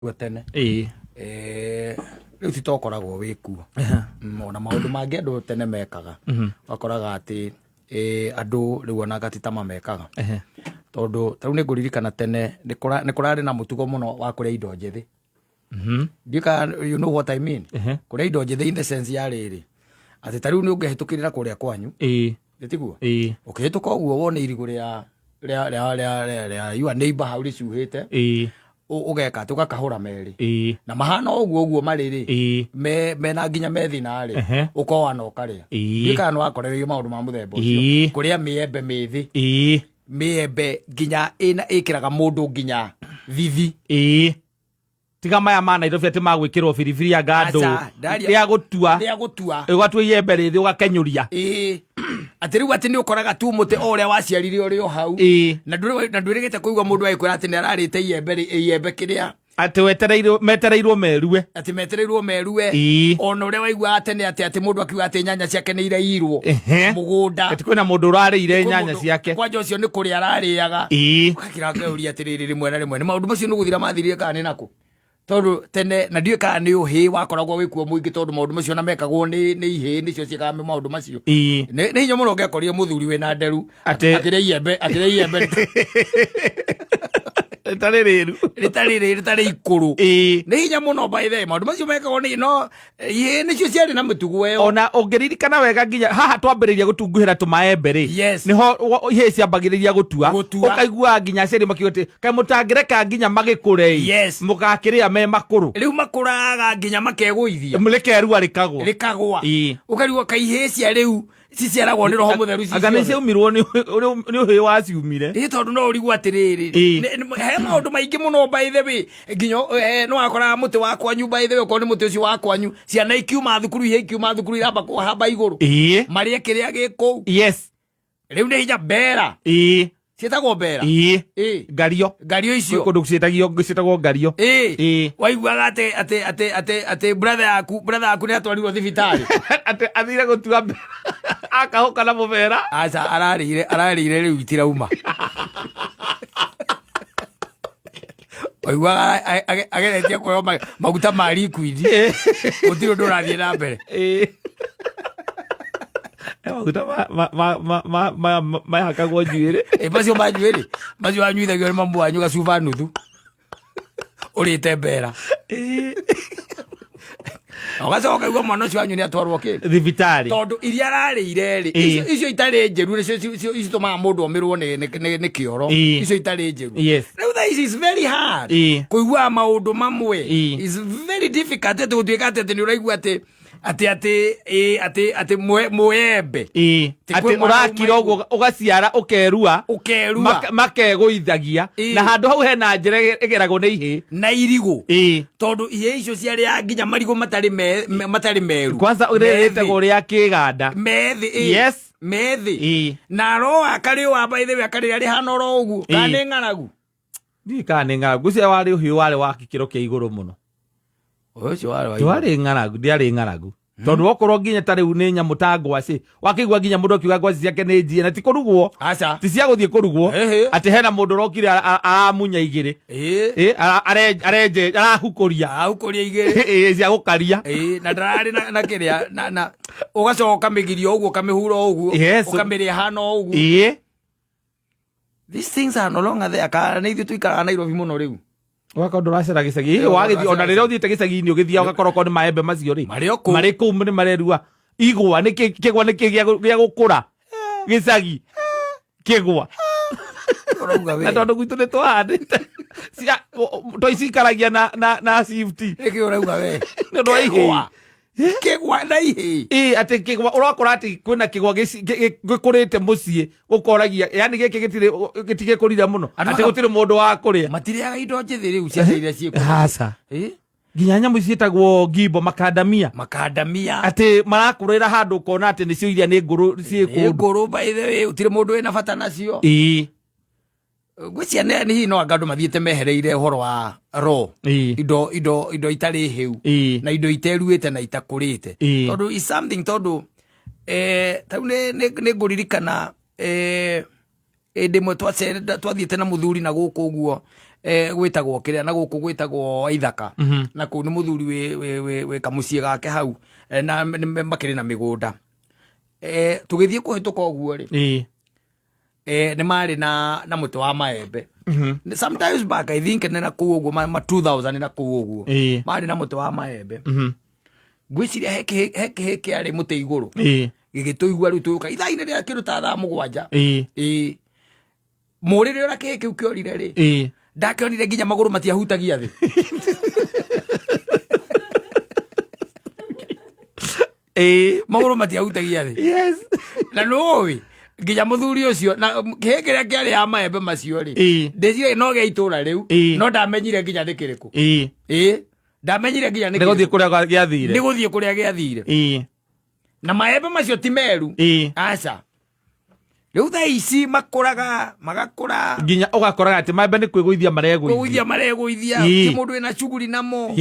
Kuo tene. Ĩĩ. Rĩu ti tokoragwo wĩ kuo. Ona maũndũ mangĩ andũ tene mekaga, wakoraga atĩ andũ rĩu ona ti ta mamekaga. Tondũ tarĩu nĩ ngũririkana tene nĩ kũrarĩ na mũtugo mũno wa kũrĩa indo njĩthĩ. Ndiũĩ kana you know what I mean. Kũrĩa indo njĩthĩ in the sense ya rĩrĩ, atĩ tarĩu nĩ ũngĩhĩtũkĩrĩra kũrĩa kwanyu. Ĩĩ. Tiguo? Ĩĩ. Ũkĩhĩtũka ũguo wone irigũ rĩa your neighbor hau rĩcuhĩte. Ĩĩ. Ũgeka atĩ ũgakahũra merĩ. Ĩĩ. Na mahana o ũguo ũguo marĩ rĩ, Ĩĩ. mena nginya me thĩna rĩ, Ehe. ũkoa na ũkarĩa. Ĩĩ. Ndiũĩ kana nĩ wakorereirio maũndũ ma mũthemba ũcio. Ĩĩ. Kũrĩa mĩembe mĩthĩ. Ĩĩ. Mĩembe nginya ĩna ĩkĩraga mũndũ nginya thithi. Ĩĩ, tiga maya ma Nairobi atĩ magwĩkĩrwo biribiri anga andũ. Aca, ndaria- Rĩa gũtua. Rĩa gũtua. Ũgatua iembe rĩthĩ ũgakenyũria. Ĩĩ, atĩ rĩu atĩ nĩ ũkoraga tu mũtĩ o ũrĩa waciarire ũrĩ o hau. Ĩĩ. Na ndwĩrĩgĩte kũigua mũndũ agĩkwĩra atĩ nĩ ararĩte iembe iembe kĩrĩa. Atĩ wetereirwo, metereirwo merue. Atĩ metereirwo merue. Ĩĩ. Ona ũrĩa waiguaga tene atĩ mũndũ akiuga atĩ nyanya ciake nĩ iraiyirwo Ehe. mũgũnda. Atĩ kwĩna mũndũ ũrarĩire Kwĩ nyanya mũndũ- ciake. Kwanja ũcio nĩ kũrĩa ararĩaga. Ĩĩ. Ũgakira ngeuria atĩrĩrĩ, rĩmwe na rĩmwe nĩ maũndũ macio nĩ gũthira mathirire kana nĩ nakũ? Tondũ tene na ndiũĩ kana nĩ ũhĩ wakoragwo wĩ kuo mũingĩ, tondũ maũndũ macio na mekagwo nĩ ihĩĩ nĩcio ciĩkaga maũndũ macio. Ĩĩ. Nĩ hinya mũno ũngĩakorire mũthuri wĩna nderu Atĩ- akĩrĩa iembe rĩtarĩ rĩru. Rĩtarĩ ikũrũ. Ĩĩ. Nĩ hinya mũno, by the way, maũndũ macio mekagwo nĩ no ihĩĩ nĩcio ciarĩ na mĩtugo ĩyo. Ona ũngĩririkana wega, nginya haha twambĩrĩria gũtunguhĩra tũmaembe rĩ, Yes. nĩho ihĩĩ ciambagĩrĩria gũtua. Gũtua. Ũkaigua nginya aciari makiuga atĩ kaĩ mũtangĩreka nginya magĩkũre ĩ, Yes. mũgakĩrĩa me makũrũ. Rĩu makũraga nginya makegũithia. Rĩkerua rĩkagwa. Rĩkagwa. Ĩĩ. Ũkarigwo kaihĩĩ cia rĩu ciciaragwo nĩ roho mũtheru Anga nĩ ciothe. ciaumirwo nĩ ũhĩĩ waciumire. Ĩ, tondũ no ũrigwo atĩrĩrĩ, Ĩĩ. he maũndũ maingĩ mũno, by the way, nginya no wakoraga mũtĩ wa kwanyu, by the way, okorwo nĩ mũtĩ ũcio wa kwanyu, ciana ikiuma thukuru, ihe ikiuma thukuru iramba kũhamba igũrũ Ĩĩ. marĩe kĩrĩa gĩ kũu. Yes. Rĩu nĩ hinya mbera. Ĩĩ. Ciĩtagwo mbera. Ĩĩ. Ĩ. Ngario. Ngario icio. Kũndũ ciĩtagio, ciĩtagwo ngario. Ĩ. Ĩĩ. Waiguaga atĩ brother yaku nĩ atwarirwo thibitarĩ. Atĩ athire gũtua mbera akahũka na mũbera. Aca, ararĩire rĩu itirauma. Waiguaga ageretie kũheo maguta ma liquid, gũtirĩ ũndũ ũrathiĩ na mbere. Ĩĩ. He maguta mahakagwo njuĩrĩ. Ĩ, macio ma njuĩrĩ macio wanyuithagio nĩ mamu wanyu gacuba nuthu ũrĩte mbera. Ĩĩ. Na ũgacoka ũkaigua mwana ũcio wanyu nĩ atwarwo kĩ? Thibitarĩ. Tondũ iria ararĩire rĩ, Ĩĩ. icio itarĩ njĩru nĩcio citũmaga mũndũ omĩrwo nĩ kĩoro. Ĩĩ. Icio itarĩ njĩru. Yes. Rĩu thaa ici is very hard Ĩĩ. kũigua maũndũ mamwe. Ĩĩ. Is very difficult atĩ gũtuĩka atĩ nĩ ũraigua atĩ ĩ, atĩ mũembe. Ĩĩ. Ti kwĩ Atĩ mwana ũrakira uma ũguo ũgaciara ũkerua. Ũkerua. Makegũithagia. Ĩĩ. Na handũ hau hena njĩra ĩgeragwo nĩ ihĩĩ. Na irigũ. Ĩĩ. Tondũ ihĩĩ icio ciarĩaga nginya marigũ matarĩ meru. Kwanza rĩrĩ rĩtagwo rĩa kĩganda. Methĩ, ĩ. Yes. Methĩ. Ĩĩ. Na aroa akarĩwa, by the way, akarĩra rĩhana oro ũguo kana Ĩĩ. nĩ ng'aragu. Ndiũĩ kana nĩ ng'aragu. Ngwĩciria warĩ ũhiũ warĩ wa gĩkĩro kĩa igũrũ mũno. Ũcio warĩ wa igũrũ. Ndwarĩ ng'aragu, ndiarĩ ng'aragu, tondũ okorwo nginya ta rĩu nĩ nyamũ ta ngwacĩ, wakĩigua nginya mũndũ akiuga ngwacĩ ciake nĩ njie na ti kũrugwo. Aca. Ti cia gũthiĩ kũrugwo. Ĩhĩ. Atĩ hena mũndũ ũrokire aramunya igĩrĩ. Ĩĩ. Ĩ, arenje arahukũria. Ahukũria igĩrĩ. Ĩ, cia gũkaria. Ĩĩ, na ndararĩ na kĩrĩa na ũgacoka ũkamĩgiria ũguo, ũkamĩhura ũguo. Yes. Ũkamĩrĩa hana ũguo. Ĩĩ. These things are no longer there, kana nĩ ithuĩ tũikaraga Nairobi mũno rĩu? Ũgakorwo ndũracera gĩcagi. Ĩĩ, Ĩ, wagĩthiĩ ona ndũracera. rĩrĩa ũthiĩte gĩcagi-inĩ, ũgĩthiaga ũgakora okorwo nĩ maembe macio rĩ, Marĩ o kũu. Marĩ kũu nĩ marerua igwa nĩ kĩgwa nĩ kĩ gĩa gũkũra gĩcagi kĩgwa. Ũrauga Na we. tondũ gwitũ nĩ twahandĩte twaicikaragia na shift. Nĩkĩ ũrauga we? Nĩ ũndũ wa ihĩĩ. Kĩgwa. Kĩgwa na ihĩĩ. Ĩ, atĩ kĩgwa ũrakora atĩ kwĩna kĩgwa gĩkũrĩte mũciĩ, ũkoragia yani gĩkĩ gĩtirĩ gĩtigĩkũrire mũno Andũ atĩ maka- gũtirĩ mũndũ wa kũrĩa. Matirĩaga indo njĩthĩ rĩu ciana iria ciĩkuo. Aca. Ĩ? Nginya nyamũ ciĩtagwo ngimbo, makandamia. Makandamia. Atĩ marakũrĩra handũ ũkona atĩ nĩcio iria nĩ ngũrũ ciĩ Nĩ kũndũ. ngũrũ, by the way, gũtirĩ mũndũ wĩna bata nacio. Ĩĩ. Ngwĩciria nĩ hihi no anga andũ mathiĩte mehereire ũhoro wa raw Ĩĩ. indo itarĩ hĩu Ĩĩ. na indo iteruĩte na itakũrĩte. Ĩĩ. Tondũ is something, tondũ tarĩu nĩ ngũririkana hĩndĩ ĩmwe twathiĩte na mũthuri na gũkũ ũguo. Gwĩtagwo kĩrĩa na gũkũ gwĩtagwo Ithaka, na kũu nĩ mũthuri wĩ kamuciĩ gake hau, na makĩrĩ na mĩgũnda. Tũgĩthiĩ kũhĩtũka ũguo rĩ, nĩ marĩ na mũtĩ wa maembe. Sometimes back, I think nĩ na kũu ũguo ma 2000 na kũu ũguo, marĩ na mũtĩ wa maembe. Ngwĩciria he kĩhĩ kĩarĩ mũtĩ igũrũ, gĩgĩtũigua rĩu tũgĩũka ithaa-inĩ rĩa kĩndũ ta thaa 7. Ĩĩ, mũrĩre ũrĩa kĩhĩ kĩu kĩorire rĩ, ndakĩonire nginya magũrũ matiahutagia thĩ. Magũrũ matiahutagia thĩ. Na nũĩ nginya mũthuri ũcio na kĩhĩ kĩrĩa kĩarĩ ya maembe macio rĩ, ndĩciragia no gĩa itũra rĩu, no ndamenyire nginya nĩ kĩrĩkũ. Ĩĩ, ndamenyire nginya nĩ nĩ gũthiĩ kĩrĩkũ. Kũrĩa gĩathire. Nĩ gũthiĩ kũrĩa gĩathire. Na maembe macio ti meru. Aca, rĩu thaa ici makũraga, magakũra. Nginya ũgakoraga atĩ maembe nĩ kwĩgũithia maregũithia. Kũgũithia maregũithia. Ti mũndũ wĩna cuguri namo.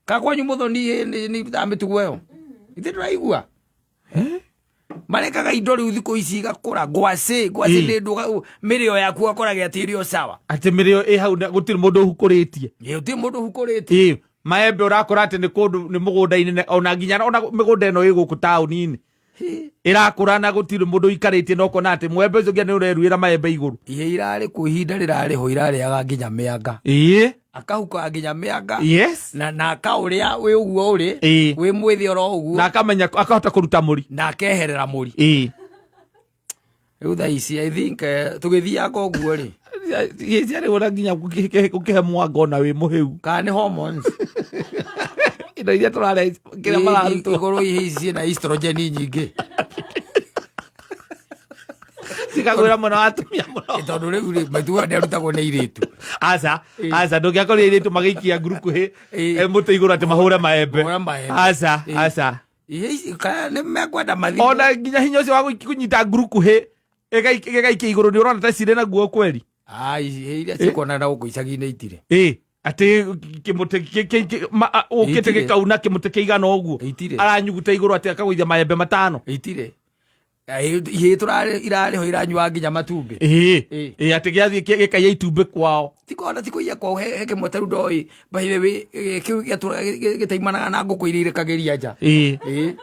Ka kwanyu mũthoni nĩ ta mĩtugo ĩyo ithe ndũraigua marekaga indo rĩu thikũ ici igakũra, ngwacĩ, ngwacĩ. Nĩ ndũga mĩrĩo yaku ũgakoraga atĩ ĩrĩ o sawa. Atĩ mĩrĩo ĩ hau na gũtirĩ mũndũ ũhukũrĩtie. Ĩ, gũtirĩ mũndũ ũhukũrĩtie. Ĩĩ, maembe ũrakora atĩ nĩ kũndũ nĩ mũgũnda-inĩ, ona nginya ona mĩgũnda ĩno ĩ gũkũ taũni-inĩ ĩrakũra na gũtirĩ mũndũ ũikarĩtie, na ũkona atĩ mwembe ũcio nginya nĩ ũreruĩra maembe igũrũ. Ihe irarĩ kuo, ihinda rĩrarĩ ho, irarĩaga nginya mĩanga. Akahukaga nginya mĩanga. Na akaũrĩa wĩ ũguo ũrĩ wĩ mwĩthĩ oro ũguo. Na akamenya akahota kũruta mũri. Na akeherera mũri. Rĩu thaa ici, I think, tũgĩthiaga ũguo rĩ, ciarĩ ona nginya gũkĩhe mwanga ona wĩ mũhĩu. Kana nĩ hormones. Indo iria tũrarĩa kĩrĩa mararutwo. Igũrũ ihe ici ciĩna estrogen nyingĩ. Cikagwĩra mũno atumia mũno. Tondũ rĩu rĩ, maitũ nĩ arutagwo nĩ airĩtu. Aca, aca, ndũngĩakorire airĩtu magĩikia ngurukuhĩ mũtĩ igũrũ atĩ mahũre maembe. Mahũre maembe. Aca, aca. Ihe ici kana nĩ mekwenda mathimũ. Ona nginya hinya ũcio wa kũnyita ngurukuhĩ ĩgaikia igũrũ, nĩ ũrona ta cirĩ naguo kweri. Ah, ihe iria cikuonana na gũkũ icagi-inĩ itirĩ. Ĩ, atĩ kĩmũtĩ ũkĩte Itirĩ. gĩkauna kĩmũtĩ kĩigana ũguo. Itirĩ. Aranyuguta igũrũ atĩ akagũithia maembe matano. Itirĩ. Ihe tũrarĩ irarĩ ho iranyua nginya matumbĩ. Ĩ. Ĩ, atĩ gĩathiĩ gĩkaiya itumbĩ kwao. Tikona tikũiya kwao, he kĩmwe tarĩu ndoĩ, by the way, kĩu gĩatũraga gĩtaimanaga na ngũkũ iria irekagĩria nja. Ĩ.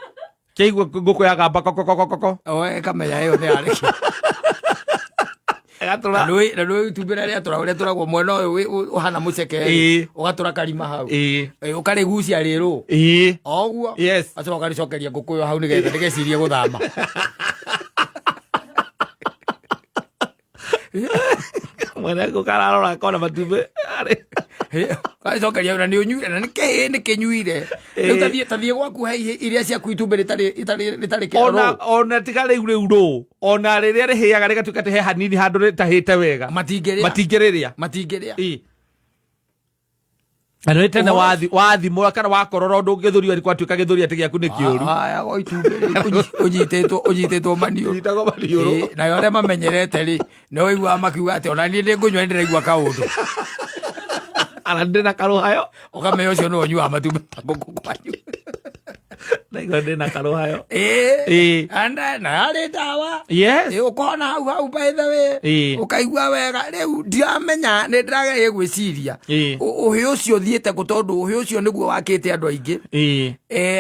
Kĩaigua ngũkũ yagamba kokokokoko. O ĩkamenya ĩyo nĩ yarĩkia. Ĩgatũra. Na nĩũĩ itumbĩ rĩrĩa rĩatũra, rĩatũragwo mwena ũyũ ũhana mũceke rĩ, ũgatũra karima hau. Ũkarĩgucia rĩrũ o ũguo. Acoka ũkarĩcokeria ngũkũ ĩyo hau nĩgetha ndĩgecirie gũthama. Mwene ngũkũ ararora akona matumbĩ Karĩcokeria na nĩ ũnyuire na nĩ kĩhĩ nĩ kĩnyuire. Rĩu tathiĩ gwaku he ihe iria ciaku itumbĩ rĩtarĩ Ona kĩrũ. Ona tiga rĩu rũ, ona rĩrĩa rĩhĩaga rĩgatuĩka atĩ he hanini handũ rĩtahĩte wega, Matingĩrĩa. Matingĩrĩrĩa. Matingĩrĩa. Ĩ. Na nĩ tene wathimũra kana wakorora ũndũ gĩthũri arĩ kwatuĩka gĩthũri atĩ gĩaku nĩ kĩũru. Haya go itumbĩ rĩu ũnyitĩtwo maniũrũ. Ũnyitagwo maniũrũ. Ĩ, nayo arĩa mamenyerete rĩ, nĩ ũiguaga makiuga atĩ ona niĩ ndĩ ngũnyua nĩ ndĩraigua kaũndũ. Ana ndĩ na karũhayo. Ũkamenya ũcio nĩwe ũnyuaga matumbĩ ma ngũkũ kwanyu. Ndaigua ndĩ na karũhayo. Ĩ. Ĩ. Na yarĩ ndawa. Yes. Ĩ, ũkona hau hau, by the way, ũkaigua wega. Rĩu ndiramenya, nĩ ndĩrageria gwĩciria ũhĩ ũcio ũthiĩte kũ, tondũ ũhĩ ũcio nĩguo wakĩte andũ aingĩ,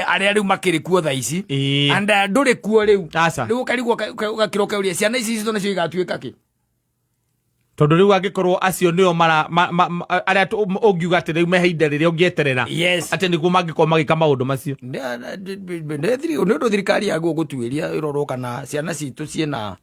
arĩa rĩu makĩrĩ kuo thaa ici. And ndũrĩ kuo rĩu. Aca. Rĩu ũkarigwo, ũgakĩra ũkauria ciana ici citũ nacio igatuĩka kĩ. Tondũ rĩu angĩkorwo acio nĩo mara arĩa ũngiuga atĩ rĩu mehe ihinda rĩrĩa ũngĩeterera atĩ nĩguo mangĩkorwo magĩka maũndũ macio. Nĩ ũndũ thirikari yagwo gũtuĩria ĩrorwo kana ciana citũ ciĩna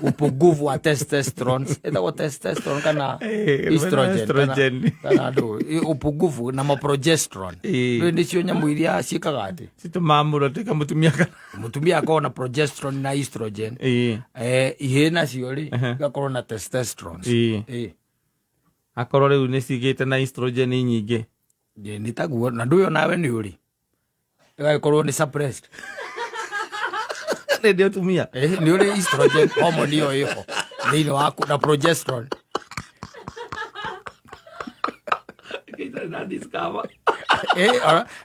upungufu wa testosterone, ĩtagwo testosterone kana estrogen, estrogen. Kana ndũ upungufu na maprogesterone. Rĩu nĩcio nyamũ iria ciĩkaga atĩ citũmaga mũndũ atuĩke mũtumia kana Mũtumia akorwo na progesterone na estrogen. Ihĩĩ nacio rĩ, igakorwo na testosterone. Akorwo rĩu nĩ cigĩte na estrogen nyingĩ. Ĩ, nĩ taguo na ndũyũ nawe nĩ ũrĩ ĩgagĩkorwo nĩ suppressed. Nĩ ndĩ ũtumia. Nĩ ũrĩ estrogen hormone ĩyo ĩho thĩinĩ waku na progesterone.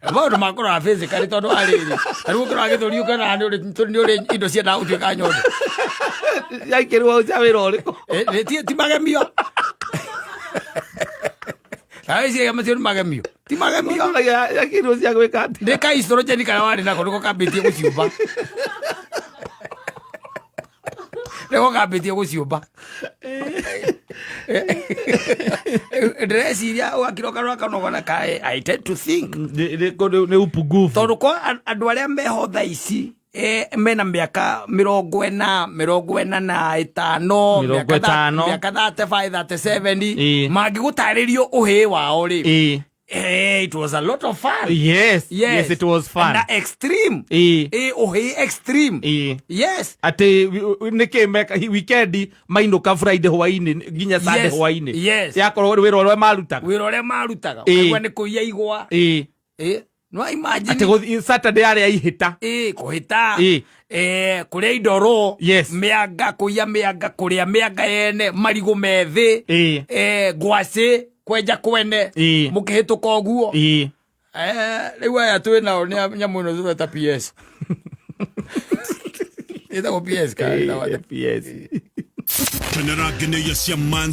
Maũndũ ma kũrora physically, tondũ arĩrĩ tarĩu ũkĩrora gĩthũri ũkona nĩ ũrĩ indo ciendaga gũtuĩka nyondo. Yaikĩrwo cia wĩra ũrĩkũ? Ti magemio. Eciria macio nĩ magemio, ti magemio. Yakirwo cia gwĩka atĩa? Nĩ ka estrogen karĩa warĩ nako nĩko kambĩtie gũciũmba, nĩko kambĩtie gũciũmba. Ndĩreciria ũgakira ũkarora kanogona ka I tend to think Nĩ upungufu. Tondũ kwa andũ arĩa meho thaa ici, mena mĩaka 45, 45, Mĩrongo mĩaka ĩtano. Mĩaka 35, 37, mangĩgũtarĩrio ũhĩĩ wao rĩ, it was a lot of fun. Yes, it was fun. Na extreme. Ũhĩĩ extreme. Atĩ nĩkĩ meka weekend, mainũka Friday hwainĩ nginya Sunday hwainĩ, yakorwo wĩra ũrĩa marutaga. Wĩra ũrĩa marutaga, ũkaigua nĩ kũiya igwa. No imagine. Atĩ gũthiĩ Saturday arĩa ihĩta. Kũhĩta. Kũrĩa indoro. Mĩanga, kũiya mĩanga, kũrĩa mĩanga yene, marigũ methĩ, ngwacĩ kwenja kwene, mũkĩhĩtũka ũguo. Rĩu aya twĩ nao nĩ nyamũ ĩno tũreta PS, ĩtagwo PS kana ĩtagwo atĩa? PS. Kenera ngeneia cia Man.